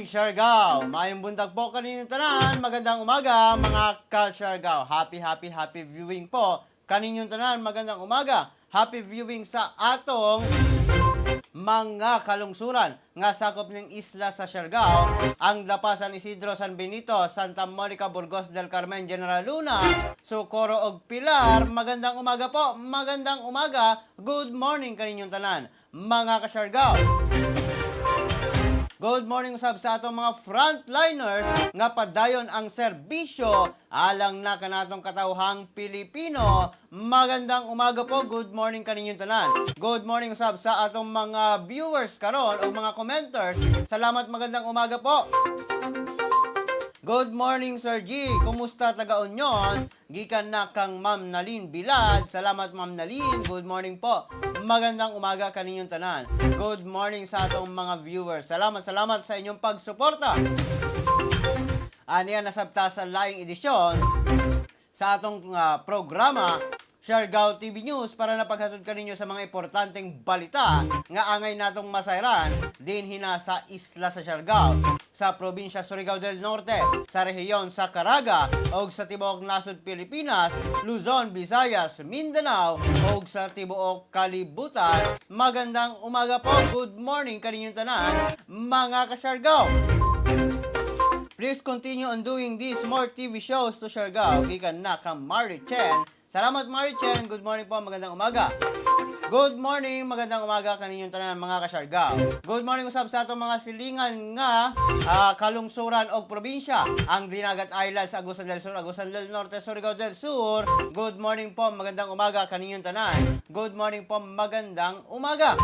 Morning, Siargao! Maayong buntag po kaninyong tanan. Magandang umaga, mga ka-Siargao. Happy, happy, happy viewing po kaninyong tanan. Magandang umaga. Happy viewing sa atong mga kalungsuran nga sakop ng isla sa Siargao, ang Dapa, San Isidro, San Benito, Santa Monica, Burgos del Carmen, General Luna, Socorro ug Pilar. Magandang umaga po, magandang umaga. Good morning kaninyong tanan, mga ka-Siargao. Good morning usab sa atong mga frontliners nga padayon ang serbisyo alang na kanatong katawhang Pilipino. Magandang umaga po. Good morning kaninyong tanan. Good morning usab sa atong mga viewers karon o mga commenters. Salamat, magandang umaga po. Good morning, Sir G. Kumusta taga Union? Gikan na kang Ma'am Nalin Bilad. Salamat, Ma'am Nalin. Good morning po. Magandang umaga kaninyong tanan. Good morning sa atong mga viewers. Salamat, salamat sa inyong pagsuporta. Aniya nasabta sa laing edisyon sa atong programa Siargao TV News para napaghatod kaninyo sa mga importanteng balita nga angay natong masayran dinhi na sa isla sa Siargao, sa probinsya Surigao del Norte, sa rehiyon sa Caraga ug sa tibuok nasod Pilipinas, Luzon, Visayas, Mindanao ug sa tibuok kalibutan. Magandang umaga po. Good morning kaninyong tanan, mga ka-Siargao. Please continue on doing these more TV shows to Siargao. Gikan na kang Mary Chen. Salamat, Mary Chen. Good morning po. Magandang umaga. Good morning, magandang umaga kaninyong tanan, mga kasyargao. Good morning usab sa atong mga silingan nga kalungsuran og probinsya, ang Dinagat Islands, Agusan del Sur, Agusan del Norte, Surigao del Sur. Good morning po, magandang umaga kaninyong tanan. Good morning po, magandang umaga.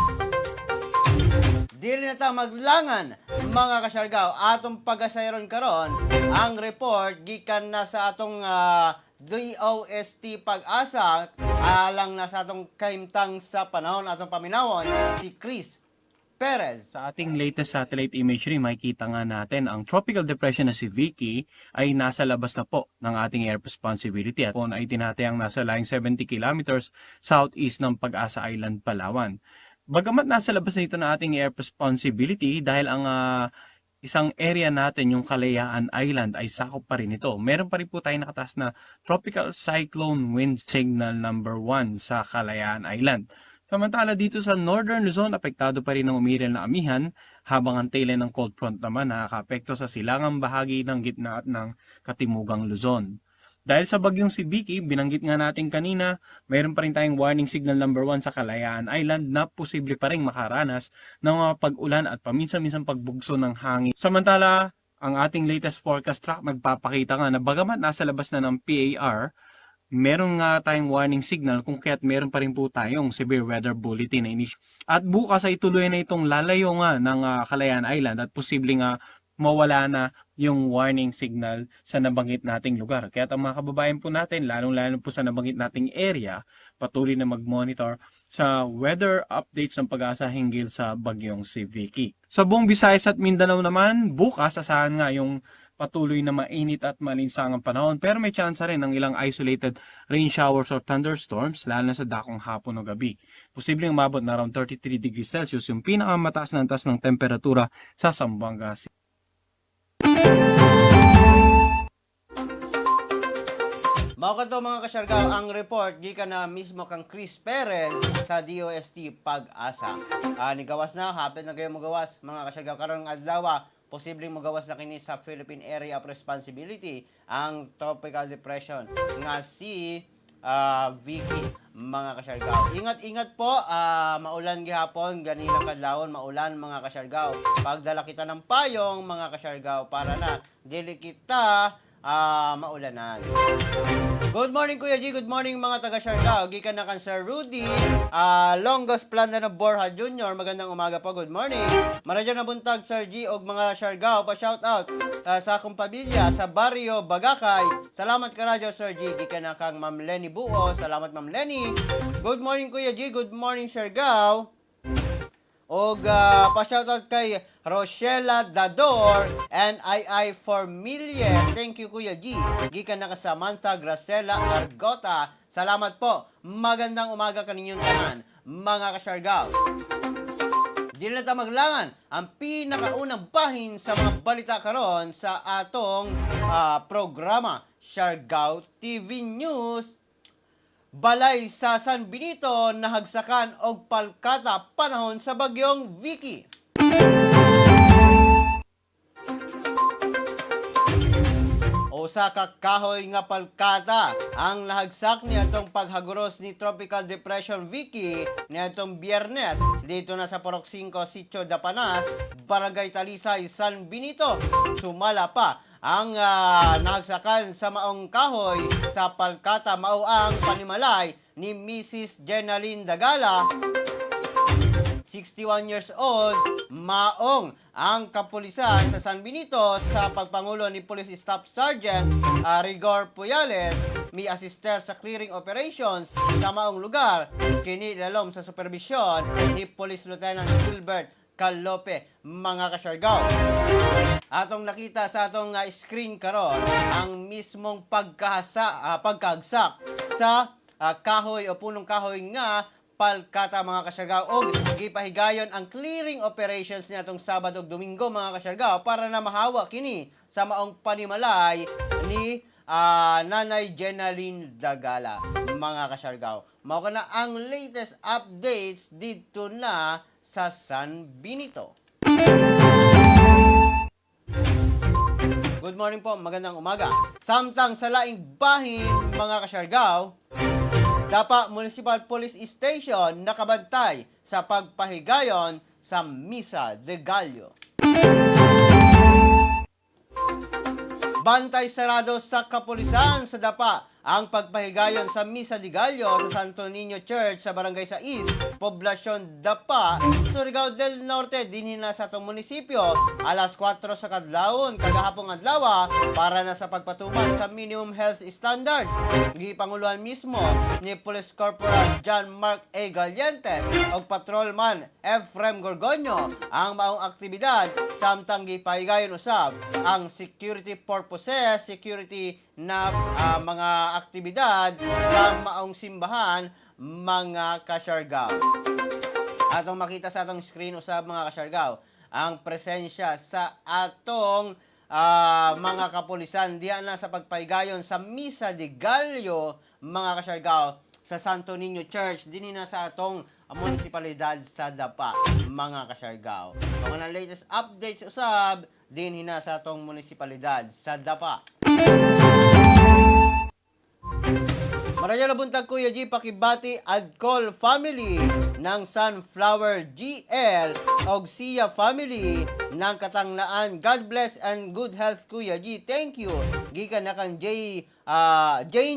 Dili na ta maglangan, mga kasyargao, atong pagasayron karon ang report gikan na sa atong DOST Pag-asa alang na sa atong kahimtang sa panahon. Atong paminawon si Chris Perez. Sa ating latest satellite imagery, makikita nga natin ang tropical depression na si Vicky ay nasa labas na po ng ating area of responsibility at po ay tinatayang nasa layong 70 kilometers southeast ng Pag-asa Island, Palawan. Bagamat nasa labas na ito ng ating area of responsibility dahil ang isang area natin, yung Kalayaan Island, ay sakop pa rin ito. Meron pa rin po tayo nakataas na Tropical Cyclone Wind Signal number 1 sa Kalayaan Island. Samantala, dito sa Northern Luzon, apektado pa rin ng umiral na amihan habang ang tail ng cold front naman nakakaapekto sa silangang bahagi ng gitna at ng katimugang Luzon. Dahil sa bagyong si Vicky, binanggit nga natin kanina, mayroon pa rin tayong warning signal number 1 sa Kalayaan Island na posible pa rin makaranas ng mga pag-ulan at paminsan-minsan pagbugso ng hangin. Samantala, ang ating latest forecast track nagpapakita nga na bagamat nasa labas na ng PAR, meron nga tayong warning signal kung kaya't meron pa rin po tayong severe weather bulletin na inisyu. At bukas ay tuloy na itong lalayo nga ng Kalayaan Island at posible nga mawala na yung warning signal sa nabanggit nating lugar. Kaya ang mga kababayan po natin, lalong-lalo po sa nabanggit nating area, patuloy na mag-monitor sa weather updates ng Pag-asa hinggil sa bagyong si Vicky. Sa buong Visayas at Mindanao naman, bukas asahan nga yung patuloy na mainit at malinsangang panahon, pero may chance rin ng ilang isolated rain showers or thunderstorms, lalo na sa dakong hapon o gabi. Posibleng umabot na around 33 degrees Celsius yung pinakamataas na antas ng temperatura sa Zamboanga City. Mao kato, mga kasyargao, ang report gikan na mismo kang Chris Perez sa DOST Pag-asa. Nigawas na, hapit na kayo mogawas, mga kasyargao, karong adlaw. Posibleng mogawas na kini sa Philippine Area of Responsibility ang tropical depression nga si Vicky, mga kasyargao. Ingat-ingat po, maulan gihapon, ganinang kadlawon, maulan, mga kasyargao. Pagdala kita ng payong, mga kasyargao, para na dili kita maulanan. Good morning, Kuya G, good morning, mga taga Siargao. Gikan na kan Sir Rudy, Longos Planda ng Borja Jr. Magandang umaga po, good morning. Maradyo na buntag, Sir G og mga Siargao, pa shout out sa akong pamilya sa Barrio Bagakay. Salamat ka radyo, Sir G. Gikan na kang Ma'am Lenny Buo. Salamat, Ma'am Lenny. Good morning, Kuya G, good morning, Siargao. Og pa-shoutout kay Rochella Dador and II Formille. Thank you, Kuya G. Gikan na ka Samantha Gracela Argota. Salamat po. Magandang umaga kaninyong tanan, mga kasyargao. Dili na ta maglangan ang pinakaunang bahin sa mga balita karon sa atong programa Siargao TV News. Balay sa San Benito nahagsakan og palkata panahon sa bagyong Vicky. Usa ka kahoy nga palkata ang nahagsak niadtong paghaguros ni Tropical Depression Vicky niadtong Biyernes dito na sa Purok 5, Sitio Dapanas, Barangay Talisay, San Benito. Sumala pa ang nahagsakan sa maong kahoy sa palkata mao ang panimalay ni Mrs. Jenaline Dagala, 61 years old, maong ang kapulisan sa San Benito sa pagpangulo ni Police Staff Sergeant Rigor Puyales mi asister sa clearing operations sa maong lugar, kini lalom sa supervisyon ni Police Lieutenant Gilbert Calope, mga kasyargaw. Atong nakita sa atong screen karon ang mismong pagkahagsak sa kahoy o punong kahoy nga palkata, mga kasyargaw, og gipahigayon ang clearing operations niadtong Sabado ug Domingo, mga kasyargaw, para na mahawa kini sa maong panimalay ni Nanay Jenaline Dagala, mga kasyargaw. Mao kana ang latest updates dito na sa San Benito. Good morning po, magandang umaga. Samtang sa laing bahin, mga kasyargaw, Dapa Municipal Police Station nakabantay sa pagpahigayon sa Misa de Gallo. Bantay sarado sa kapulisan sa Dapa ang pagpahigayon sa Misa de Gallo sa Santo Niño Church sa Barangay Sais, Poblasyon Dapa, Surigao del Norte, dinhi na sa atong munisipyo, alas 4 sa kadlawon kagahapong adlaw para na sa pagpatuman sa minimum health standards. Gipanguluhan mismo ni Police Corporal John Mark A. Gallientes ug Patrolman Efrem Gorgonio ang maong aktibidad, samtang gipahigayon usab ang security purposes, security na mga aktibidad sa maong simbahan, mga kasyargaw. Atong makita sa atong screen usab, mga kasyargaw, ang presensya sa atong mga kapulisan diya na sa pagpahigayon sa Misa de Gallo, mga kasyargaw, sa Santo Niño Church dinhi na sa atong munisipalidad sa Dapa, mga kasyargaw. Mga na latest updates usab dinhi na sa atong munisipalidad sa Dapa. Maradyo na buntag, Kuya G, pakibati Adcol family ng Sunflower GL og Sia family ng Katangnaan. God bless and good health, Kuya G. Thank you. Gikan na kang Jane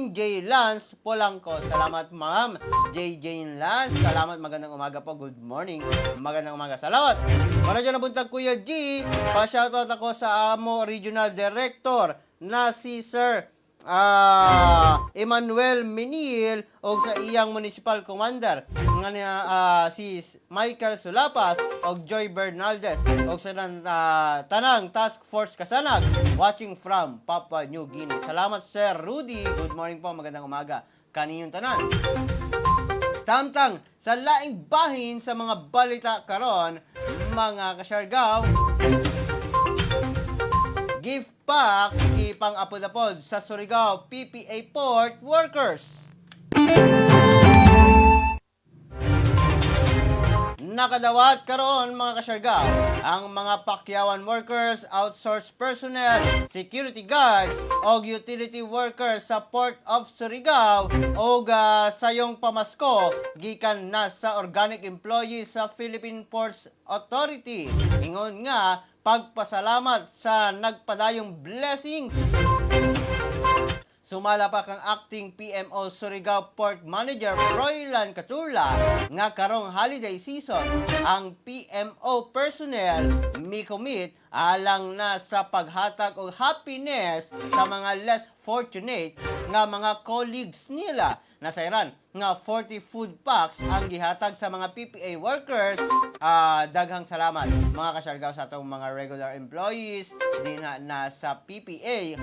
J. Lance Polanco. Salamat, Ma'am J. Jane Lance. Salamat, magandang umaga po. Good morning. Magandang umaga. Salamat. Maradyo na buntag, Kuya G. Pa-shoutout ako sa amo Regional Director na si Sir Emmanuel Menil og sa iyang municipal commander nga niya, si Michael Sulapas og Joy Bernaldez og sa tanang task force Kasanag watching from Papua New Guinea. Salamat, Sir Rudy. Good morning po, magandang umaga kaninyong tanan. Samtang sa laing bahin sa mga balita karon, mga kasyargaw, gift packs ipang apod-apod sa Surigao PPA Port workers. Nakadawat karon, mga kasyargaw, ang mga pakyawan workers, outsourced personnel, security guards og utility workers sa Port of Surigao og sayong pamasko gikan na sa organic employees sa Philippine Ports Authority. Ingon nga pagpasalamat sa nagpadayong blessings. Sumala pa kang acting PMO Surigao Port Manager Froilan Catula nga karong holiday season ang PMO personnel mi-commit alang na sa paghatag og happiness sa mga less fortunate nga mga colleagues nila. Nasayran nga 40 food packs ang gihatag sa mga PPA workers. Daghang salamat, mga kasyargaw, sa atong mga regular employees din na sa PPA.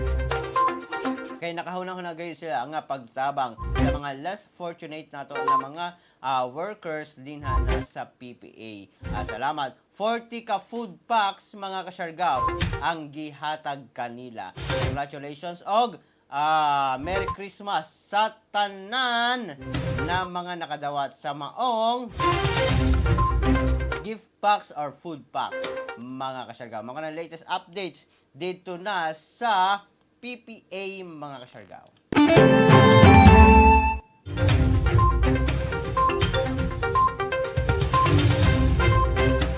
Kay nakahuna-huna gayud sila nga pagtabang sa mga less fortunate nato na mga workers dinha na sa PPA. Salamat. 40 ka food packs, mga kasyargaw, ang gihatag kanila. Congratulations og Merry Christmas sa tanan na mga nakadawat sa maong gift packs or food packs, mga kasyargaw. Mga na latest updates dito na sa PPA, mga kasyargaw.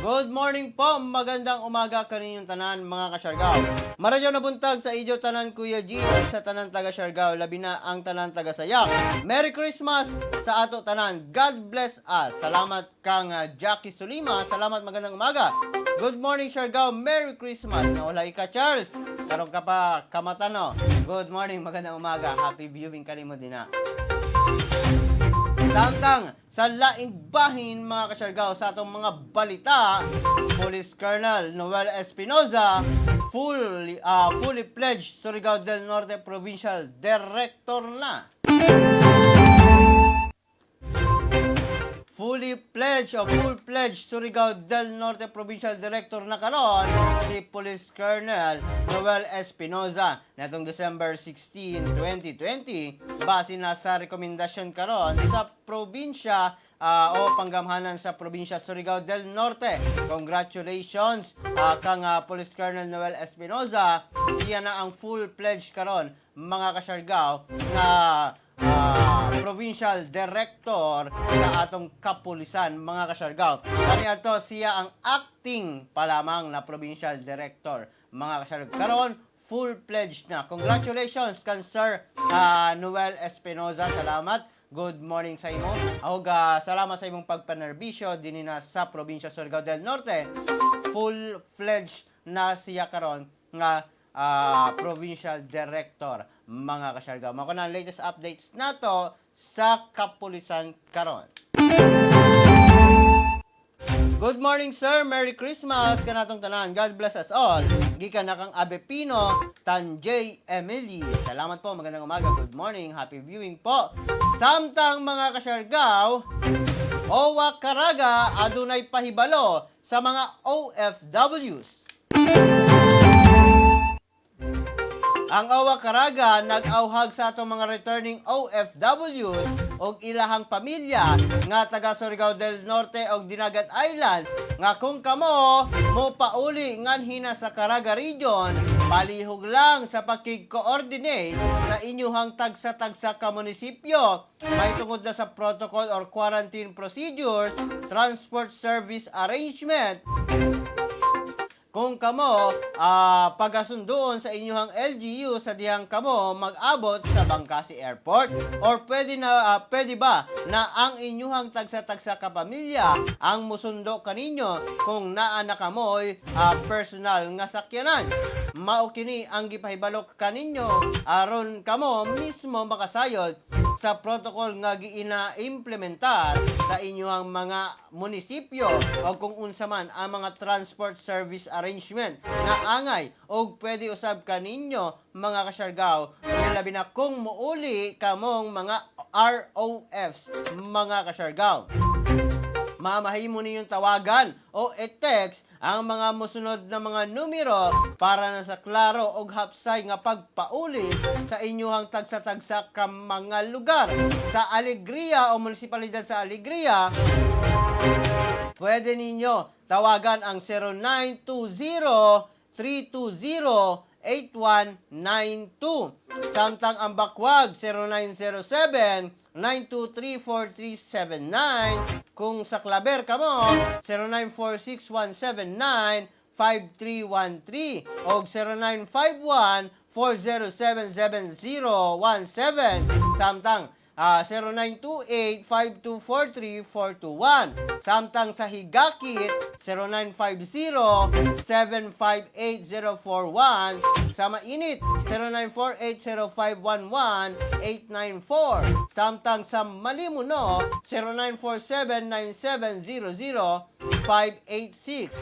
Good morning po, magandang umaga kaninyong tanan, mga kasyargaw. Maradyo na buntag sa inyo tanan, Kuya G, sa tanan taga Siargao, labi na ang tanan taga Sayak. Merry Christmas sa ato tanan. God bless us. Salamat kang Jackie Sulima. Salamat, magandang umaga. Good morning, Siargao. Merry Christmas. Naulay ka, Charles. Karon ka pa kamatano. Good morning, magandang umaga. Happy viewing kanimo dinha. Samtang sa laing bahin, mga kasyargaw, sa atong mga balita, Police Colonel Noel Espinosa fully pledged Surigao del Norte Provincial Director na. Fully pledged o full pledged Surigao del Norte Provincial Director na karon si Police Colonel Noel Espinosa netong December 16, 2020, base na sa rekomendasyon karon sa probinsya o panggamhanan sa probinsya Surigao del Norte. Congratulations kang Police Colonel Noel Espinosa. Siya na ang full pledge karon, mga kasyargaw, nga provincial director sa atong kapulisan, mga kasyargaw. Kani ato siya ang acting pa lamang na provincial director, mga kasyargaw. Karon full pledge na. Congratulations kan Sir Noel Espinosa. Salamat. Good morning sa imo. Ahog salamat sa imong pagpanerbisyo dinhi na sa probinsya Surigao del Norte. Full fledged na siya karon nga provincial director, mga kasyargaw. Mao na ang latest updates nato sa kapulisan karon. Good morning, sir. Merry Christmas kanatong tanan. God bless us all. Gikan na kang Abe Pino, Tanjay Emily. Salamat po. Magandang umaga. Good morning. Happy viewing po. Samtang, mga kasyargaw, OWWA Caraga adunay pahibalo sa mga OFWs. Ang OWWA Caraga nag-auhag sa atong mga returning OFWs og ilahang pamilya nga taga Surigao del Norte og Dinagat Islands nga kung kamo mo pauli nganhi na sa Caraga Region, palihog lang sa pakig-coordinate sa inyuhang tagsa-tagsa ka munisipyo may tungod na sa protocol or quarantine procedures, transport service arrangement, kung kamo pagasundoon sa inyong LGU sa dihang kamo mag-abot sa Bangkasi Airport, or pwede ba na ang inyuhang tagsa-tagsa ka pamilya ang musundo kaninyo kung naa na kamoy personal nga sakyanan. Mao kini ang gipahibalok kaninyo aron kamo mismo makasayod sa protocol nga giina-implementar sa inyong mga munisipyo o kung unsa man ang mga transport service arrangement nga angay og pwede usab kaninyo, mga kasyargaw, labi na kung muuli kamong mga ROFs, mga kasyargaw. Mamahimo ninyong tawagan o i-text ang mga musunod na mga numero para na sa klaro og hapsay nga pagpauli sa inyuhang tagsa-tagsa ka mga lugar. Sa Alegria o munisipalidad sa Alegria, pwede ninyo tawagan ang 0920-320-8192. Samtang ang Bacuag, 0907-923-4379. Kung sa Claver kamo, 0946-179-5313 o 0951-407-7017. Samtang 0928-5243-421. Samtang sa Higakit, 0950-758-041. Sa Mainit, 0948-0511-894. Samtang sa Malimuno, 0947-9700-586.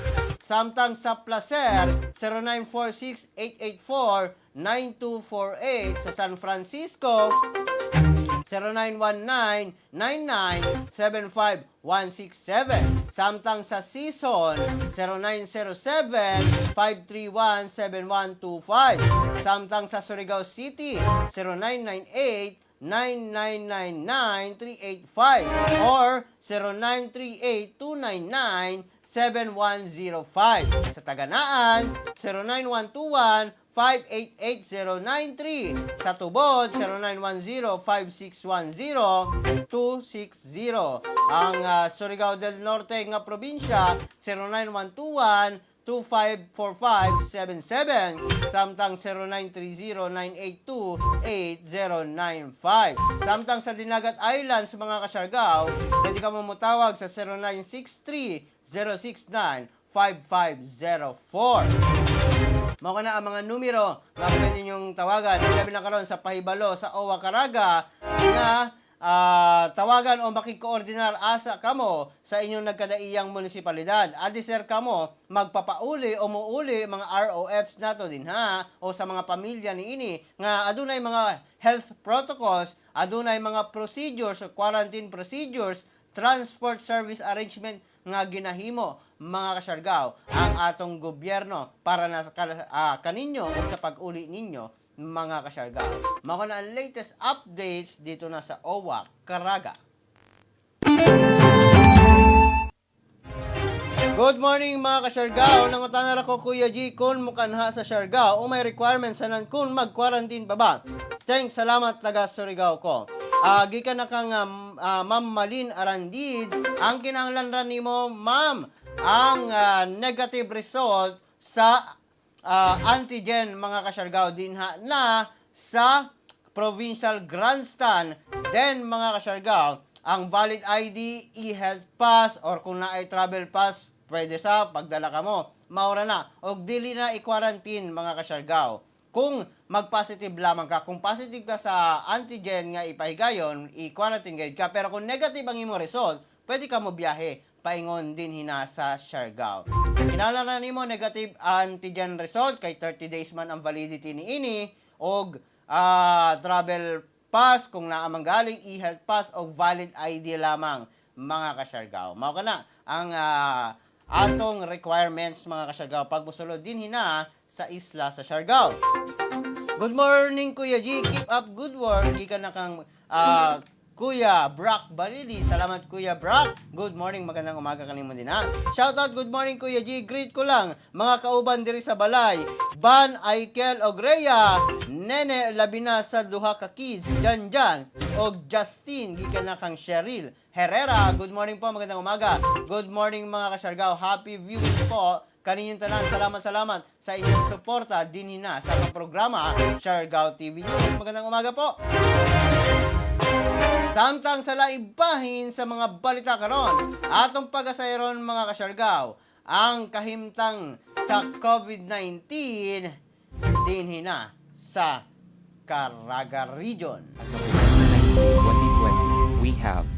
Samtang sa Placer, 0946-884-9248. Sa San Francisco, 0919-99-75167. Samtang sa Sison, 0907-531-7125. Samtang sa Surigao City, 0998-9999-385 or 0938-299-7105. Sa Taganaan, 09121-588093. Sa Tubod, 0910-5610-260. Ang Surigao del Norte nga probinsya, 09121 254577, samtang 0930-982-8095. Samtang sa Dinagat Islands, mga kasyargaw, pwede ka mutawag sa 0963-069-5504. Mao na ang mga numero nga pwede ninyong tawagan. Labi na karon sa pahibalo sa OWA Caraga nga tawagan o makikoordinar asa kamo sa inyong nagkadaiyang munisipalidad. Adi sir kamo magpapauli o muuli mga ROFs nato din ha o sa mga pamilya niini nga adunay mga health protocols, adunay mga procedures, quarantine procedures, transport service arrangement nga ginahimo, mga kasyargaw, ang atong gobyerno para na kaninyo ug sa pag-uli ninyo, mga kasyargaw. Mao na ang latest updates dito na sa OWA Caraga. Good morning, mga kasyargao. Nangutana ra ko, Kuya G, kung mukanha sa Siargao o may requirement sa nan kung mag-quarantine pa ba? Thanks, salamat, taga Surigao ko. Gikan na kang Ma'am Malin Arandid, ang kinahanglan ra nimo, ma'am, ang negative result sa antigen, mga kasyargao, dinha na sa provincial grandstand. Then, mga kasyargao, ang valid ID, e-health pass, or kung naay travel pass, pwede sa pagdala ka mo. Maura na. Og dili na i-quarantine, mga kasyargao, kung mag-positive lamang ka. Kung positive ka sa antigen nga ipahigayon, i-quarantine gayud ka. Pero kung negative ang imong result, pwede ka mo biyahe paingon din hina sa Siargao. Kinahanglan na nimo negative antigen result kay 30 days man ang validity niini og travel pass kung naa man galing, e-health pass o valid ID lamang, mga kasyargao. Mao kana ang atong requirements, mga kasyargao, pag mosulod din hina sa isla sa Siargao. Good morning, Kuya G. Keep up good work. Gikan na kang Kuya Brock Balili. Salamat, Kuya Brock. Good morning. Magandang umaga kanimo din ha. Shout out, good morning, Kuya G. Greet ko lang mga kauban diri sa balay. Ban Aikel og Rhea, Nene labina sa duha ka kids, Jan Jan og Justin, gikan na kang Cheryl Herrera. Good morning po, magandang umaga. Good morning, mga kasyargao. Happy viewing po kaninyong tanan. Salamat, salamat sa inyong suporta dinhi na sa atong programa Siargao TV News. Magandang umaga po. Samtang sa laing bahin sa mga balita karon, atong pagasayron, mga kasyargao, ang kahimtang sa COVID-19 dinhi na sa Caraga Region. As of December 19, 2020, we have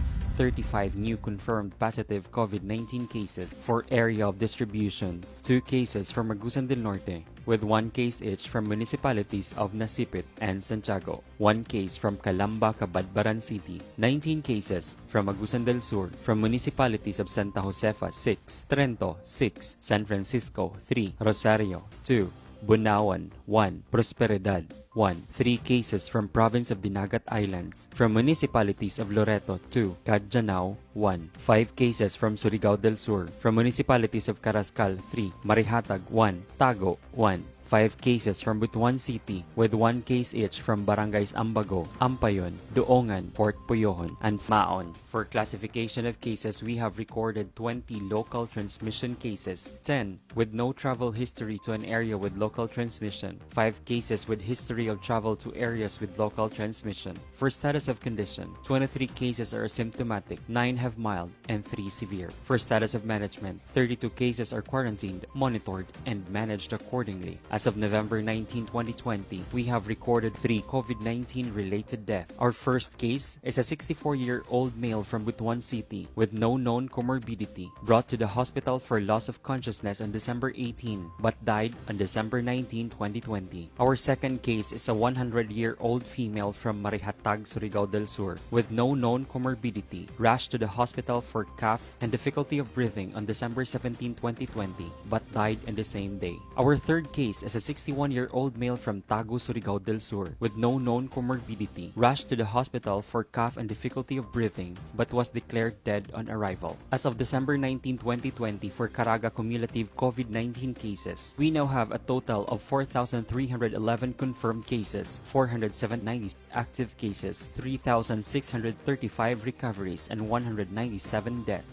35 new confirmed positive COVID-19 cases for area of distribution, 2 cases from Agusan del Norte, with 1 case each from municipalities of Nasipit and Santiago, 1 case from Calamba, Cabadbaran City, 19 cases from Agusan del Sur, from municipalities of Santa Josefa 6, Trento 6, San Francisco 3, Rosario 2, Bunawan 1, Prosperidad 1, 3 cases from province of Dinagat Islands, from municipalities of Loreto 2, Cagdianao 1, 5 cases from Surigao del Sur, from municipalities of Carrascal 3, Marihatag 1, Tago 1, 5 cases from Butuan City, with 1 case each from barangays Ambago, Ampayon, Duongan, Fort Puyohon, and Maon. For classification of cases, we have recorded 20 local transmission cases, 10 with no travel history to an area with local transmission, 5 cases with history of travel to areas with local transmission. For status of condition, 23 cases are asymptomatic, 9 have mild, and 3 severe. For status of management, 32 cases are quarantined, monitored, and managed accordingly. As As of November 19, 2020, we have recorded 3 COVID-19 related deaths. Our first case is a 64-year-old male from Butuan City with no known comorbidity, brought to the hospital for loss of consciousness on December 18 but died on December 19, 2020. Our second case is a 100-year-old female from Marihatag, Surigao del Sur with no known comorbidity, rushed to the hospital for cough and difficulty of breathing on December 17, 2020 but died in the same day. Our third case is a 61-year-old male from Tago, Surigao del Sur with no known comorbidity, rushed to the hospital for cough and difficulty of breathing but was declared dead on arrival. As of December 19, 2020, for Caraga cumulative COVID-19 cases, we now have a total of 4,311 confirmed cases, 490 active cases, 3,635 recoveries, and 197 deaths.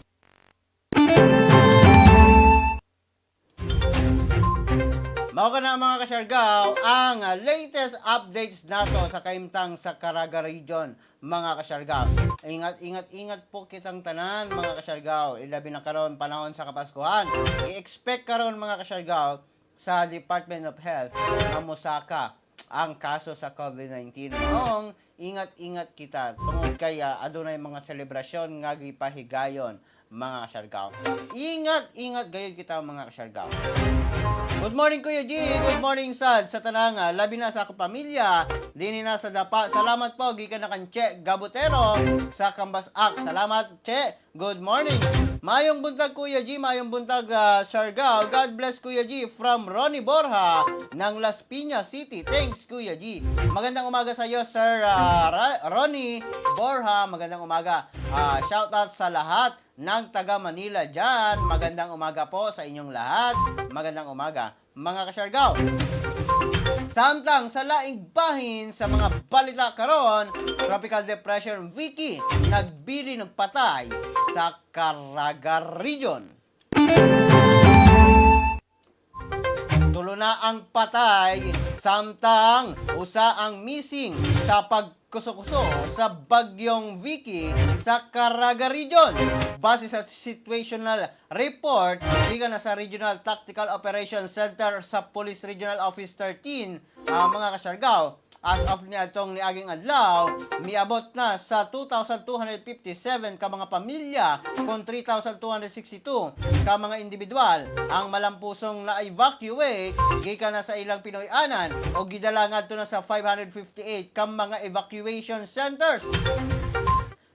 Mao kana, mga kasyargaw, ang latest updates nato sa kaimtang sa Caraga Region, mga kasyargaw. Ingat, ingat, ingat po kitang tanan, mga kasyargaw. Ilabi na karon panahon sa Kapaskuhan. I-expect karon, mga kasyargaw, sa Department of Health nga mosaka ang kaso sa COVID-19. Maong ingat-ingat kita tungod kay adunay mga selebrasyon nga gipahigayon, mga kasyargaw. Ingat, ingat gayud kita, mga kasyargaw. Good morning, Kuya G. Good morning sad sa tananga. Labi na sa akong pamilya. Dini na sa dapa. Salamat po gikan na kan Che Gabutero sa Kambasak. Salamat, Che. Good morning. Mayong buntag, Kuya G, mayong buntag, Siargao. God bless, Kuya G, from Ronnie Borja ng Las Piñas City. Thanks, Kuya G. Magandang umaga sa iyo, Sir Ronnie Borja. Magandang umaga. Shout out sa lahat ng taga Manila dyan. Magandang umaga po sa inyong lahat. Magandang umaga, mga kasyargaw. Samtang sa laing bahin sa mga balita karon, Tropical Depression Vicky nagbili nagpatay sa Caraga Region. Tulo na ang patay, samtang usa ang missing sa pagkuso-kuso sa bagyong Vicky sa Caraga Region. Base sa situational report, gikan na sa Regional Tactical Operations Center sa Police Regional Office 13, mga kasyargaw, as of niadtong niaging adlaw, miabot na sa 2,257 ka mga pamilya kon 3,262 ka mga individual ang malampusong na-evacuate gikan na sa ilang Pinoy-anan o gidala ngadto na sa 558 ka mga evacuation centers.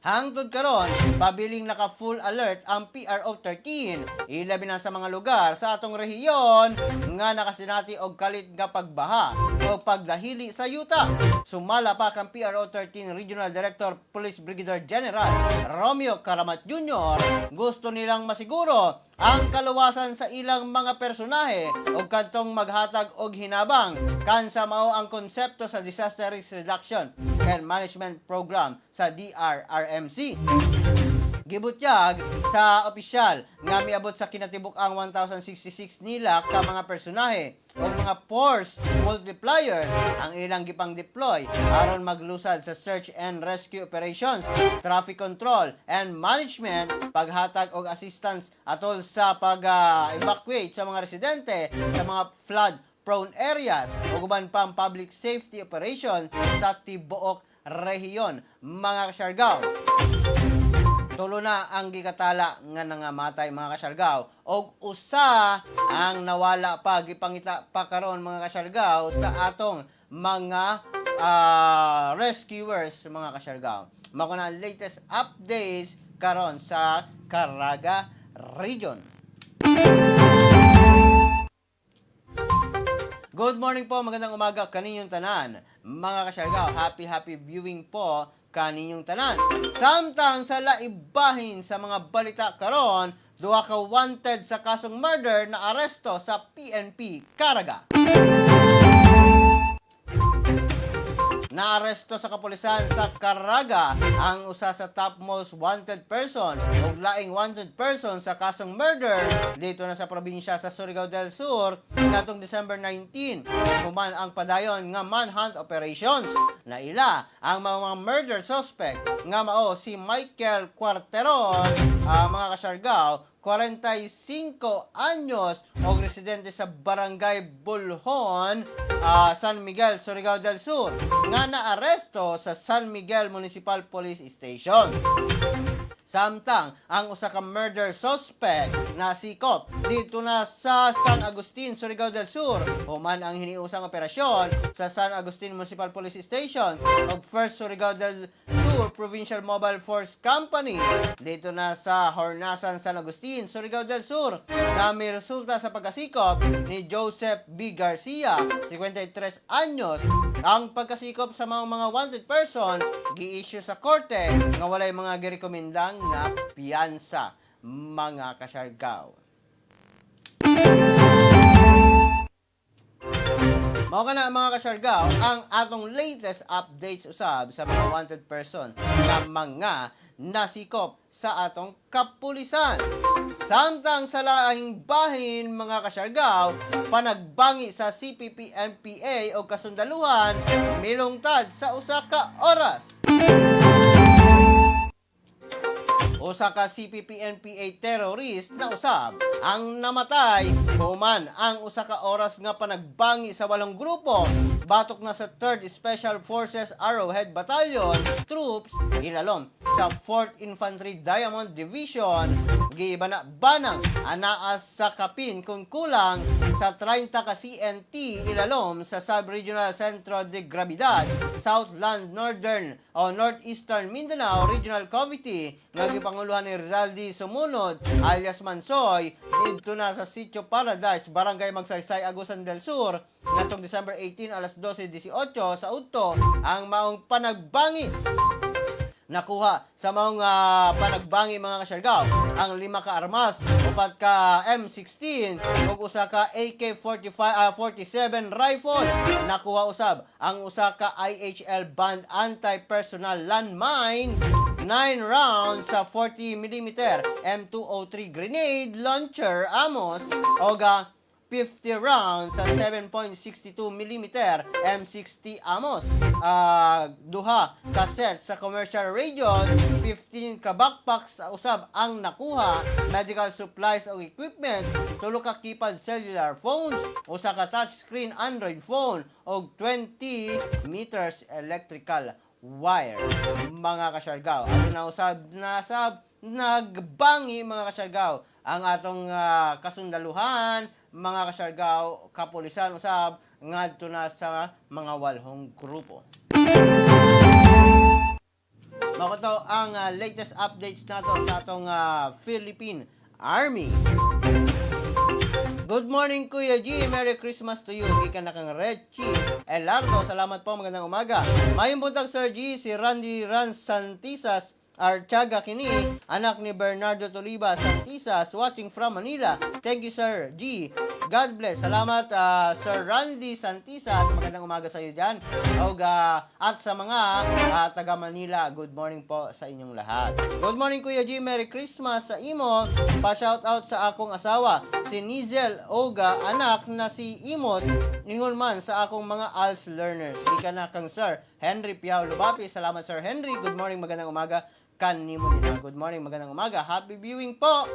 Hangtod karon, pabiling naka full alert ang PRO 13. Ilabi na sa mga lugar sa atong rehiyon nga nakasinati og kalit nga pagbaha o pagdahili sa yuta. Sumala pa kang PRO 13 Regional Director Police Brigadier General Romeo Caramat Jr., gusto nilang masiguro ang kaluwasan sa ilang mga personahe o kadtong maghatag og hinabang kansa mao ang konsepto sa Disaster Risk Reduction and Management Program sa DRRMC. Gibutyag sa opisyal nga miabot sa kinatibuk ang 1,066 nila ka mga personahe o mga force multiplier ang ilang gipang deploy aron maglusad sa search and rescue operations, traffic control and management, paghatag og assistance atol sa pag-evacuate sa mga residente sa mga flood prone areas ug uban pang public safety operation sa tibuok rehiyon, mga kasyargaw. Tulo na ang gikatala nga nangamatay, mga kasyargaw, og usa ang nawala pa, gipangita pa karon, mga kasyargaw, sa atong mga rescuers, mga kasyargaw. Mao na ang latest updates karon sa Caraga Region. Good morning po, magandang umaga kaninyong tanan. Mga kasyargaw, happy happy viewing po kaninyong tanan. Samtang sa laibahin sa mga balita karon, duha ka wanted sa kasong murder na aresto sa PNP Caraga. Naaresto sa kapulisan sa Caraga ang usa sa top most wanted person ug laing wanted person sa kasong murder dito na sa probinsya sa Surigao del Sur natong December 19. Human ang padayon nga manhunt operations, naila ang mga murder suspect nga mao si Michael Cuarteron, mga kasyargaw. 45 anyos o residente sa Barangay Bulhon, San Miguel, Surigao del Sur, nga naaresto sa San Miguel Municipal Police Station. Samtang ang usa ka murder suspect na sikop dito na sa San Agustin, Surigao del Sur, human ang hiniusang operasyon sa San Agustin Municipal Police Station ug 1st Surigao del Sur Provincial Mobile Force Company dito na sa Hornasan, San Agustin, Surigao del Sur, na may resulta sa pagkasikop ni Joseph B. Garcia, 53 anyos. Ang pagkasikop sa mga wanted person gi-issue sa korte nga walay mga girekomendang nga piyansa, mga kasyargaw. Mao kana, mga kasyargaw, ang atong latest updates usab sa mga wanted person na mga nasikop sa atong kapulisan. Samtang sa laing bahin, mga kasyargaw, panagbangi sa CPP-NPA o kasundaluhan milungtad sa usa ka oras. Usa ka CPP-NPA terrorist na usab ang namatay human ang usa ka oras nga panagbangi sa walong grupo batok na sa 3rd Special Forces Arrowhead Battalion troops ilalom sa 4th Infantry Diamond Division. Giibana banang anaa sa kapin kung kulang sa 30 ka CNT ilalom sa Sub-Regional Centro de Gravidad Southland Northern o Northeastern Mindanao Regional Committee nga gipanguluhan ni Rizaldi Sumunod alias Mansoy didto na sa Sitio Paradise, Barangay Magsaysay, Agusan del Sur ngatong December 18 alas 12:18 sa udto ang maong panagbangi. Nakuha sa mga panagbangi, mga kasyargaw, ang lima ka armas, upat ka M16 ug usa ka AK-45 47 rifle. Nakuha usab ang usa ka IHL band anti-personnel landmine, 9 rounds sa 40 mm M203 grenade launcher amos og 50 rounds sa 7.62 mm M60 amos. Duha ka set sa commercial radios, 15 ka backpacks sa usab ang nakuha, medical supplies o equipment, tulo ka keypad cellular phones, usa ka touchscreen Android phone og 20 meters electrical wire, mga kasyargaw. Ato na usab nasab nagbangi, mga kasyargaw, ang atong kasundaluhan, mga kasyargaw, kapulisan usab ngadto na sa mga walhong grupo. Mao to ang latest updates nato sa atong Philippine Army. Good morning, Kuya G. Merry Christmas to you. Gikan na kang Reggie Elardo. Salamat po. Magandang umaga. Maayong buntag, Sir G. Si Randy Ran Santisas Archaga kini, anak ni Bernardo Toliba Santisas, watching from Manila. Thank you, Sir G. God bless. Salamat, Sir Randy Santisas. Magandang umaga sa iyo dyan. Og, at sa mga taga Manila, good morning po sa inyong lahat. Good morning, Kuya G. Merry Christmas sa imo. Pa-shout out sa akong asawa, si Nizel Oga, anak na si Imos, ingon man sa akong mga ALS learners. Gikan na kang Sir Henry Piao Lubapi. Salamat, Sir Henry. Good morning, magandang umaga kanimo din. Good morning, magandang umaga. Happy viewing po.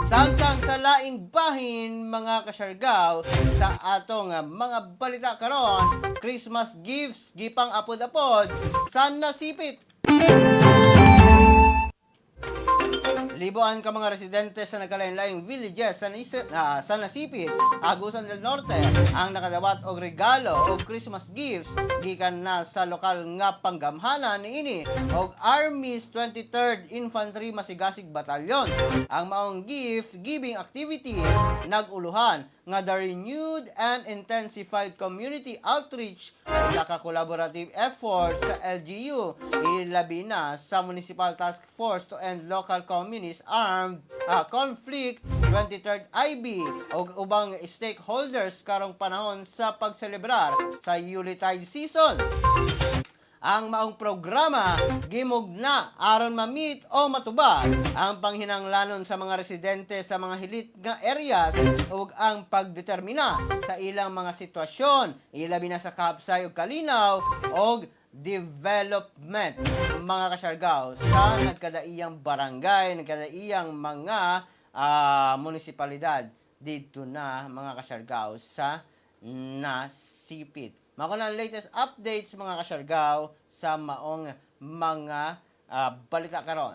Samtang sa laing bahin, mga kasyargaw, sa atong mga balita karon, Christmas gifts gipang apod-apod sa Nasipit. Liboan ka mga residente sa nagkalain-laing villages sa Nasipit, Agusan del Norte, ang nakadawat og regalo og Christmas gifts gikan na sa lokal nga panggamhanan niini og Army's 23rd Infantry Masigasig Battalion. Ang maong gift giving activity nag-uluhan nga the renewed and intensified community outreach, usa ka collaborative effort sa LGU, ilabi na sa Municipal Task Force to End Local Communist Armed Conflict 23rd IB ug ubang stakeholders karong panahon sa pagselebrar sa Yuletide season. Ang maong programa gimugna aron ma-meet o matubag ang panghinanglanon sa mga residente sa mga hilit nga areas ug ang pagdetermina sa ilang mga sitwasyon, ilabi na sa kapsay ug kalinaw og development, mga kasyargaw, sa nagkadaiyang barangay, nagkadaiyang mga munisipalidad dito na, mga kasyargaw, sa Nasipit. Mao na ang latest updates, mga kasyargaw, sa maong mga balita karon.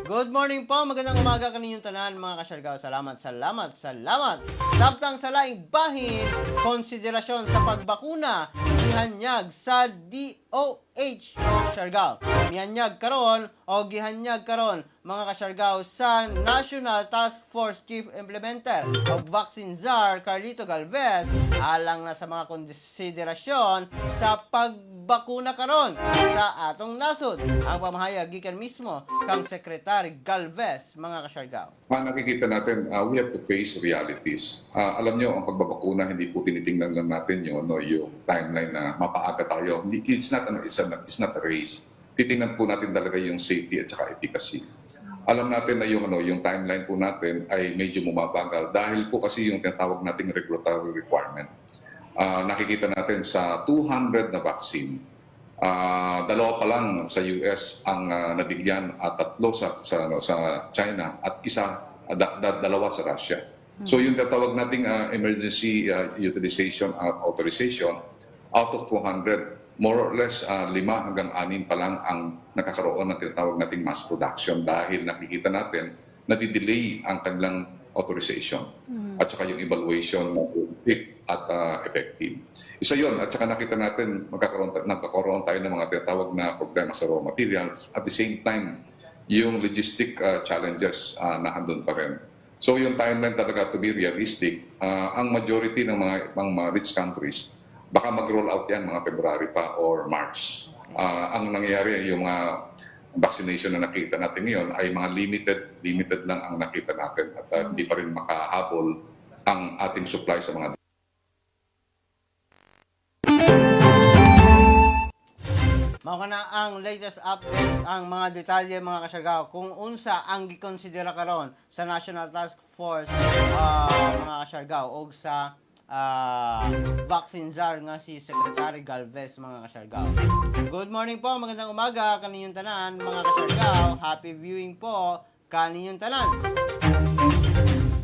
Good morning po, magandang umaga kaninyong tanan, mga kasyargaw. Salamat, salamat, salamat. Samtang sa laing bahin, konsiderasyon sa pagbakuna, gihanyag sa DOH, mga kasyargaw. Mihanyag karon o gihanyag karon, mga kasyargaw, sa National Task Force Chief Implementer o Vaccine Czar Carlito Galvez alang na sa mga konsiderasyon sa pagbakuna karon sa atong nasod. Ang pamahayag gikan mismo kang Secretary Galvez, mga kasyargaw. Nakikita natin, we have to face realities. Alam nyo, ang pagbabakuna, hindi po tinitingnan lang natin yung, ano, yung timeline na mapaaga tayo. Hindi, it's not, ano, it's not a race. Titingnan po natin talaga yung safety at saka efficacy. Alam natin na yung, ano, yung timeline po natin ay medyo bumabagal dahil po kasi yung tinatawag nating regulatory requirement. Nakikita natin sa 200 na vaccine, dalawa pa lang sa US ang nabigyan at tatlo sa, ano, sa China at isa dalawa sa Russia. So yung tatawag nating emergency utilization authorization, out of 200, more or less lima hanggang anim pa lang ang nakakaroon ng tinatawag nating mass production dahil nakikita natin na delay ang kanilang authorization at saka yung evaluation na quick at effective. Isa yon, at saka nakita natin nagkakaroon tayo ng mga tinatawag na problema sa raw materials. At the same time, yung logistic challenges na andun pa rin. So yung timeline talaga, to be realistic, ang majority ng mga rich countries, baka mag-roll out yan mga February pa or March. Ang nangyayari, yung mga vaccination na nakita natin ngayon ay mga limited, limited lang ang nakita natin at hindi pa rin makahabol ang ating supply sa mga Mao kana ang latest update, ang mga detalye, mga kasyargaw, kung unsa ang gikonsidera karon sa National Task Force, mga kasyargaw, og sa vaccine czar nga si Secretary Galvez, mga kasyargaw. Good morning po, magandang umaga kaninyong tanan, mga kasyargaw. Happy viewing po kaninyong tanan.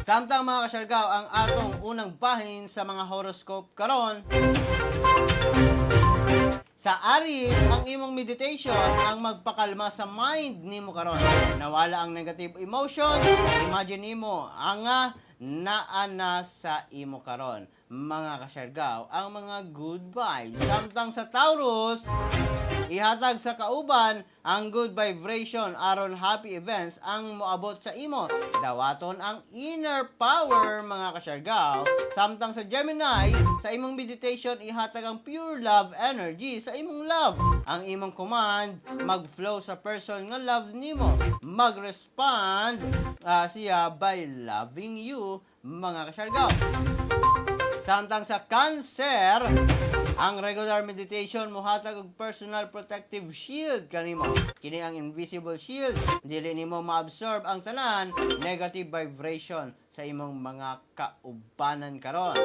Samtang, mga kasyargaw, ang atong unang bahin sa mga horoscope karon, sa Aries, ang imong meditation ang magpakalma sa mind nimo karon. Nawala ang negative emotion, imagine nimo ang naa na sa imo karon, mga kasyargaw, ang mga good vibes. Samtang sa Taurus, ihatag sa kauban ang good vibration aron happy events ang moabot sa imo. Dawaton ang inner power, mga kasyargaw. Samtang sa Gemini, sa imong meditation ihatag ang pure love energy sa imong love. Ang imong command mag-flow sa person nga love nimo. Mag-respond siya by loving you, mga kasyargaw. Samtang sa Cancer, ang regular meditation mohatag og personal protective shield kanimo. Kini ang invisible shield, dili nimo maabsorb ang tanan negative vibration sa imong mga kaubanan karon.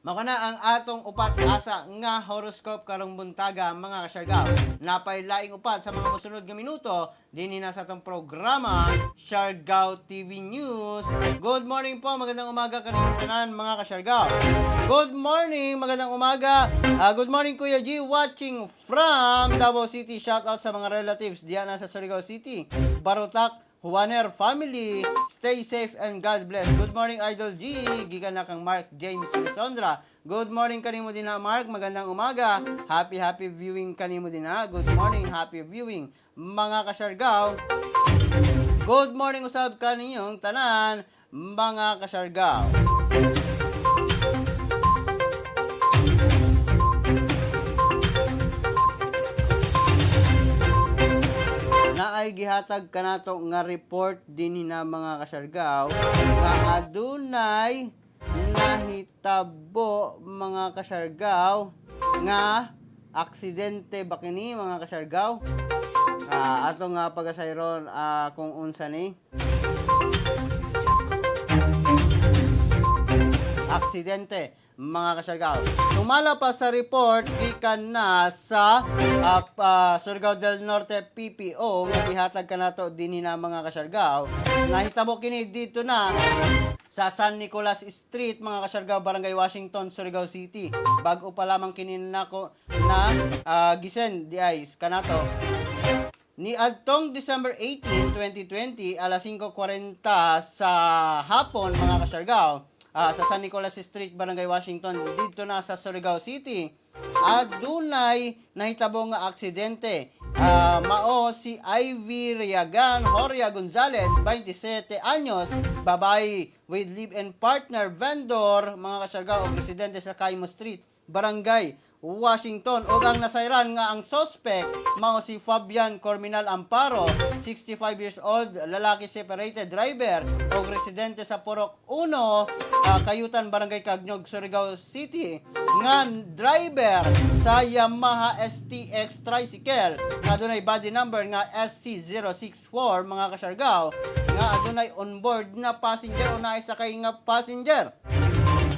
Mao kana ang atong upat asa nga horoscope karong buntaga, mga kasyargaw. Napay laing upat sa mga mosunod nga minuto dinhi na sa atong programa Siargao TV News. Good morning po, magandang umaga kaninyong tanan, mga kasyargaw. Good morning, magandang umaga. Good morning, Kuya G, watching from Davao City. Shout out sa mga relatives diyan sa Surigao City. Barotac Juaner family, stay safe and God bless. Good morning, Idol G. Gikan na kang Mark James Lisondra. Good morning kanimo din ha, Mark. Magandang umaga. Happy happy viewing kanimo din ha. Good morning, happy viewing, mga kasyargaw. Good morning usab kaninyong tanan, mga kasyargaw. Naay gihatag kanato nga report dinhi na, mga kasyargaw, nga adunay nahitabo, mga kasyargaw, nga aksidente ba kini, mga kasyargaw? Ato nga pagasayron kung unsa ni. Aksidente, mga Kasiargao. Sumala pa sa report gikan na sa Surigao del Norte PPO nga gihatag kanato dinhi na, mga Kasiargao. Nahitabo kini dito na sa San Nicolas Street, mga Kasiargao, Barangay Washington, Surigao City. Bag-o pa lamang kini nako na gisen di ay kanato. Ni adtong December 18, 2020, alas 5:40 sa hapon, mga Kasiargao, sa San Nicolas Street, Barangay Washington, dito na sa Surigao City, adunay nahitabo nga aksidente. Mao si Ivy Riagan Horia Gonzalez, 27 anyos, babae with live-in partner, vendor, mga Kasiargao, o residente sa Caimo Street, Barangay Washington, ug ang nasayran nga ang suspect mao si Fabian Corminal Amparo, 65 years old, lalaki, separated, driver ug residente sa Purok 1, Kayutan, Barangay Cagnog, Surigao City, nga driver sa Yamaha STX tricycle nga adunay body number nga SC064, mga Kasiargao, nga adunay onboard na passenger o naisakay nga passenger.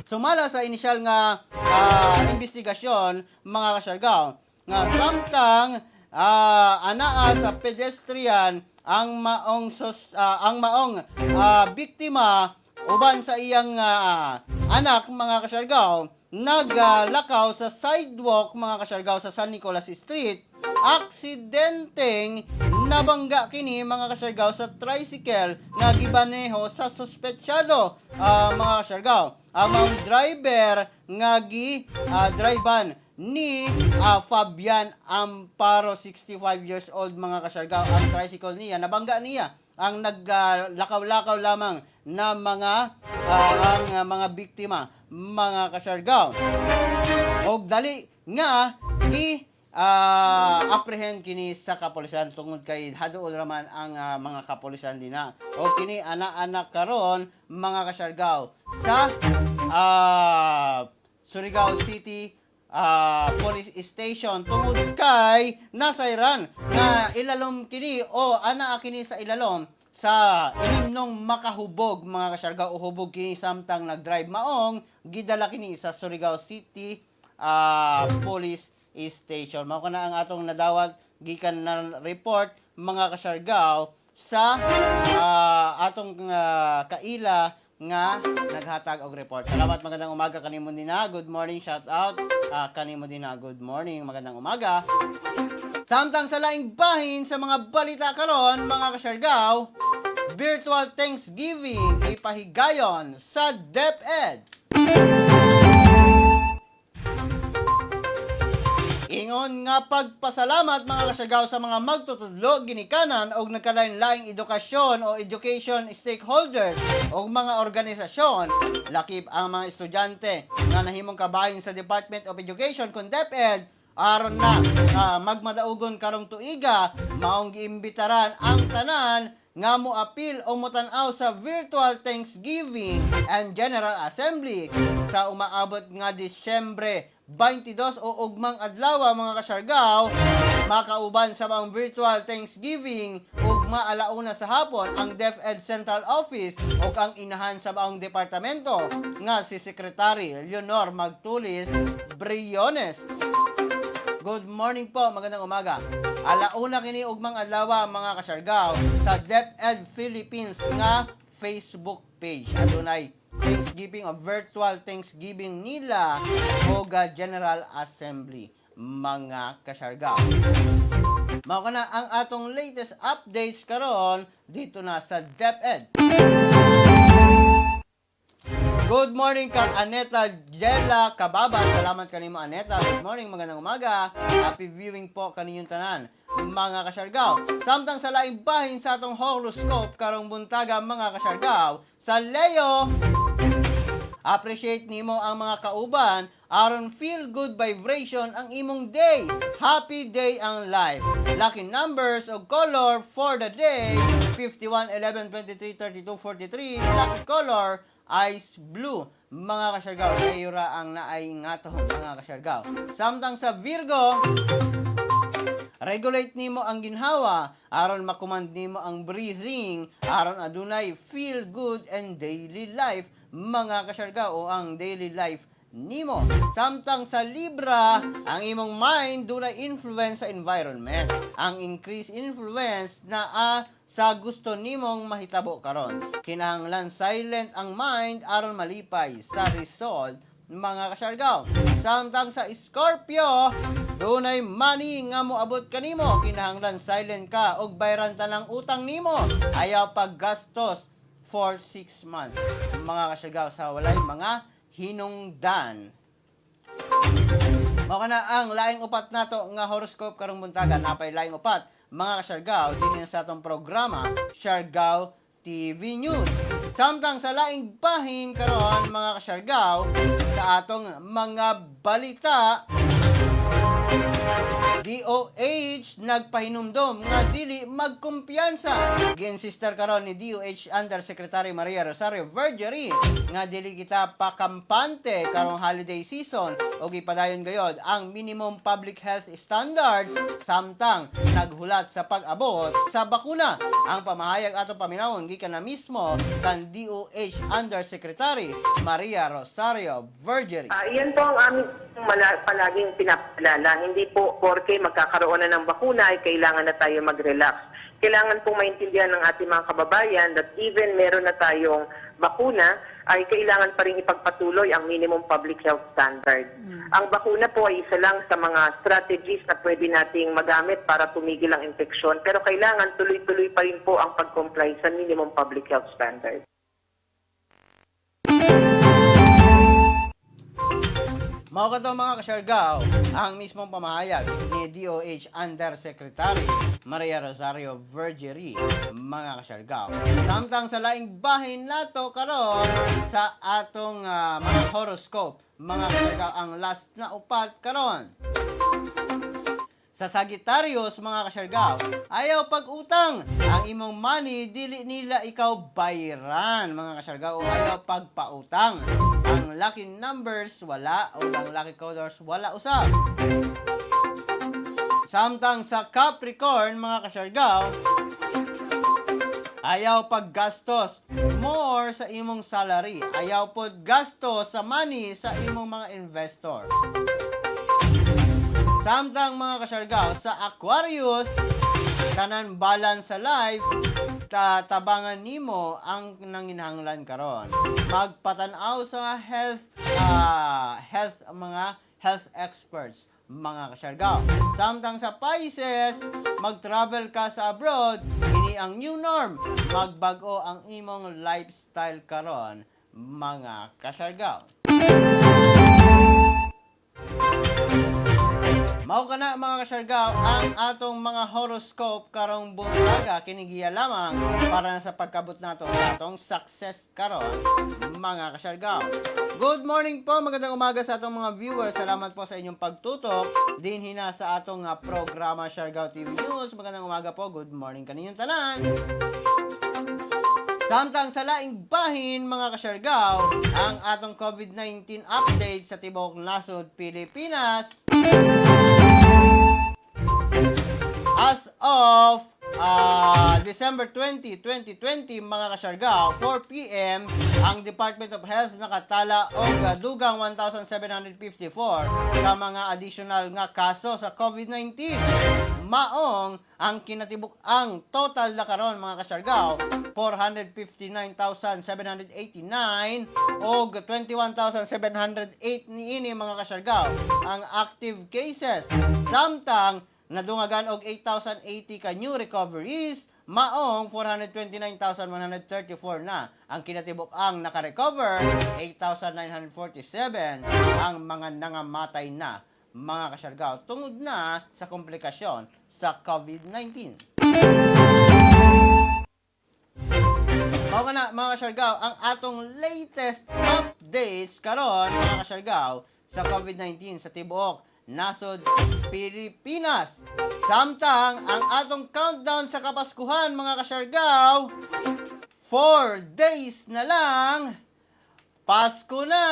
Sumala sa inisyal nga investigasyon, mga Kasiargao, nga samtang anaa sa pedestrian ang maong biktima uban sa iyang anak, mga Kasiargao, naglakaw sa sidewalk, mga Kasiargao, sa San Nicolas Street, aksidenteng nabangga kini, mga Kasiargao, sa tricycle nga gibaneho sa suspetsado, mga Kasiargao. Ang maong driver nga gi drivean ni Fabian Amparo, 65 years old, mga Kasiargao, ang tricycle niya, nabangga niya ang naglakaw-lakaw lamang na mga ang mga biktima, mga Kasiargao, og dali nga gi apprehend kini sa kapolisan tungod kay haduol raman ang mga kapolisan dinha. O kini ana-anak karon, mga Kasiargao, sa Surigao City Police Station tungod kay nasayran nga ilalom kini o ana kini sa ilalom sa inimnong makahubog, mga Kasiargao, o hubog kini samtang nagdrive, maong gidala kini sa Surigao City Police Station. Mao na ang atong nadawat gikan na report, mga Kasiargao, sa atong kaila nga naghatag og report. Salamat, magandang umaga kanimo dinha. Good morning, shout out kanimo dinha. Good morning, magandang umaga. Samtang sa laing bahin sa mga balita karon, mga Kasiargao, virtual Thanksgiving ipahigayon sa DepEd. Ingon nga pagpasalamat, mga Kasiargao, sa mga magtutudlo, ginikanan og nagkalain-laing edukasyon o education stakeholders o mga organisasyon, lakip ang mga estudyante nga nahimong kabahin sa Department of Education kon DepEd aron na magmadaugon karong tuiga, maong giimbitaran ang tanan nga moapil o motan-aw sa virtual Thanksgiving and General Assembly sa umaabot nga Disyembre 22 o ugmang adlaw, mga Kasiargao. Makauban sa mga virtual Thanksgiving ugma 1:00 sa hapon ang DepEd Central Office ug ang inahan sa maong departamento nga si Secretary Leonor Magtulis Briones. Good morning po, magandang umaga. 1:00 kini ugmang adlaw, mga Kasiargao, sa DepEd Philippines nga Facebook page. Adunay Thanksgiving o virtual Thanksgiving nila o General Assembly, mga Kasiargao. Mao kana ang atong latest updates karon dito na sa DepEd. Good morning kang Aneta Jella Kababa. Salamat kanimo, Aneta. Good morning, magandang umaga. Happy viewing po kaninyong tanan, mga Kasiargao. Samtang sa laing bahin sa atong horoscope karong buntaga, mga Kasiargao, sa Leo, appreciate nimo ang mga kauban aron feel good vibration ang imong day. Happy day ang life. Lucky numbers o color for the day: 51, 11, 23, 32, 43. Lucky color, ice blue. Mga Kasiargao, Leo ra ang naay ngato, mga Kasiargao. Samtang sa Virgo, regulate nimo ang ginhawa aron makumand nimo ang breathing aron adunay feel good and daily life. mga kasyargao, o ang daily life nimo. Samtang sa Libra, ang imong mind dunay influence sa environment. Ang increased influence naa sa gusto nimong mahitabo karon. Kinahanglan silent ang mind aron malipay sa result, mga kasyargao. Samtang sa Scorpio, dunay money nga moabot kanimo. Kinahanglan silent ka og bayran tanang utang nimo. Ayaw paggastos for 6 months, mga kasyargao, sa walay mga hinungdan. Mao kana ang laing upat nato nga horoscope karong buntaga. Napay laing upat, mga kasyargao, dinhi sa atong programa Siargao TV News. Samtang sa laing bahin karon, mga kasyargao, sa atong mga balita, DOH nagpahinumdom nga dili magkumpiyansa. Giinsister karon ni DOH Undersecretary Maria Rosario Vergeire nga dili kita pakampante karong holiday season ug ipadayon gayod ang minimum public health standards samtang naghulat sa pag-abot sa bakuna. Ang pamahayag atong paminawon gikan na mismo kan DOH Undersecretary Maria Rosario Vergeire. Iyan po ang aming palaging pinapaalala. Hindi po porke magkakaroon na ng bakuna ay kailangan na tayo mag-relax. Kailangan pong maintindihan ng ating mga kababayan that even meron na tayong bakuna, ay kailangan pa rin ipagpatuloy ang minimum public health standard. Ang bakuna po ay isa lang sa mga strategies na pwede nating magamit para tumigil ang infeksyon. Pero kailangan tuloy-tuloy pa rin po ang pag-comply sa minimum public health standard. Mao kato, mga kasyargao, ang mismong pamahayag ni DOH Undersecretary Maria Rosario Vergeire, mga kasyargao. Samtang sa laing bahin nato karon sa atong mga horoscope, mga kasyargao, ang last na upat karon. Sa Sagittarius, mga kasyargao, ayaw pag-utang. Ang imong money, dili nila ikaw bayran, mga kasyargao, o ayaw pagpautang. Ang lucky numbers, wala. O ang lucky colors, wala usab. Samtang sa Capricorn, mga kasyargao, ayaw paggastos more sa imong salary. Ayaw pod gastos sa money sa imong mga investor. Samtang, mga kasyargao, sa Aquarius, tanan balance sa life, tatabangan nimo ang nanginahanglan karon. Magpatanaw sa health mga health experts, mga kasyargao. Samtang sa Pisces, mag-travel ka sa abroad, ini ang new norm. Magbag-o ang imong lifestyle karon, mga kasyargao. Mao kana, mga kasyargao, ang atong mga horoscope karong buntaga, kinigiya lamang para na sa pagkabot nato sa atong success karon, mga kasyargao. Good morning po, magandang umaga sa atong mga viewers. Salamat po sa inyong pagtutok dinhi na sa atong programa Siargao TV News. Magandang umaga po, good morning kaninyong tanan. Samtang sa laing bahin, mga kasyargao, ang atong COVID-19 update sa tibuok nasod Pilipinas. As of December 20, 2020, mga kasyargao, 4 p.m., ang Department of Health nakatala og dugang 1,754 ka mga additional nga kaso sa COVID-19. Maong ang kinatibuk-ang total na karon, mga kasyargao, 459,789 og 21,708 niini, mga kasyargao, ang active cases. Samtang nadungagan og 8,080 ka new recoveries, maong 429,134 na ang kinatibuk-ang nakarecover, 8,947 ang mga nangamatay na, mga kasyargao, tungod na sa komplikasyon sa COVID-19. Mao na, mga kasyargao, ang atong latest updates karon, mga kasyargao, sa COVID-19 sa tibuok nasod Pilipinas. Samtang ang atong countdown sa Kapaskuhan, mga kasyargao, 4 days na lang, Pasko na!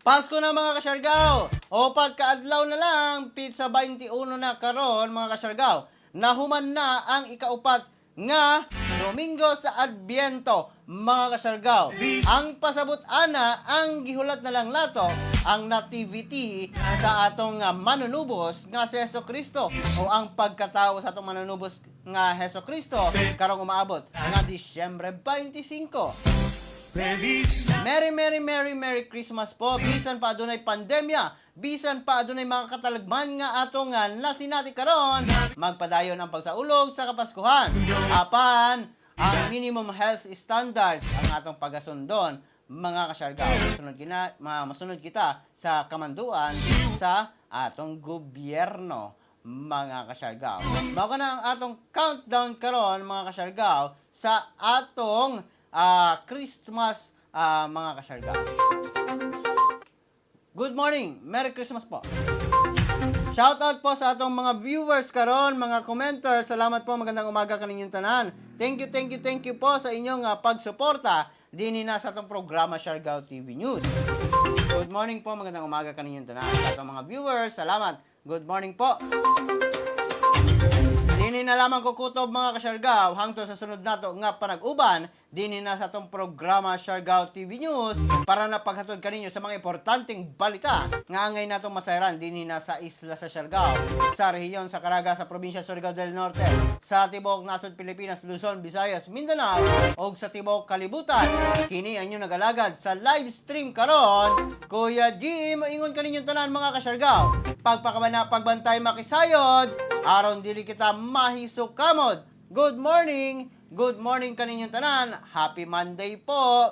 Pasko na, mga kasyargao! O pagkaadlaw na lang, petsa 21 na karon, mga kasyargao. Nahuman na ang ikaupat nga Domingo sa Adbyento, mga kasyargaw. Ang pasabot ana, ang gihulat na lang nato ang nativity sa atong manunubos nga si Heso Kristo o ang pagkatao sa atong manunubos nga Heso Kristo karong umaabot nga Disyembre 25. Merry, Merry, Merry, Merry Christmas po. Bisan pa adunay pandemya, bisan pa adunay mga katalagman nga atong nga nasinati karon, magpadayon ang pagsaulog sa Kapaskuhan. Apan, ang minimum health standards ang atong pagasundon, mga kasyargaw. Masunod kita sa kamanduan sa atong gobyerno, mga kasyargaw. Mao na ang atong countdown karon, mga kasyargaw, sa atong Christmas, mga kasyargaw. Good morning. Merry Christmas po. Shout out po sa atong mga viewers karon, mga commenters. Salamat po, magandang umaga kaninyong tanan. Thank you, thank you, thank you po sa inyong pagsuporta dinhi na sa atong programa Siargao TV News. Good morning po, magandang umaga kaninyong tanan. Sa atong mga viewers, salamat. Good morning po. Dini na lamang kukutob, mga kasyargaw, hangtod sa sunod nato nga panag-uban dini na sa atong programa Siargao TV News para na paghatod kaninyo sa mga importanteng balita nga angay natong masayran dini na sa isla sa Siargao, sa rehiyon sa Caraga, sa probinsya Surigao del Norte, sa tibuok nasod Pilipinas, Luzon, Visayas, Mindanao ug sa tibuok kalibutan. Kini ang inyong nagalagad sa live stream karon, Kuya Jim, ingon kaninyong tanan, mga kasyargaw. Pagpakabana, pagbantay, makisayod, aron dili kita mahisukamod. Good morning kaninyong tanan. Happy Monday po.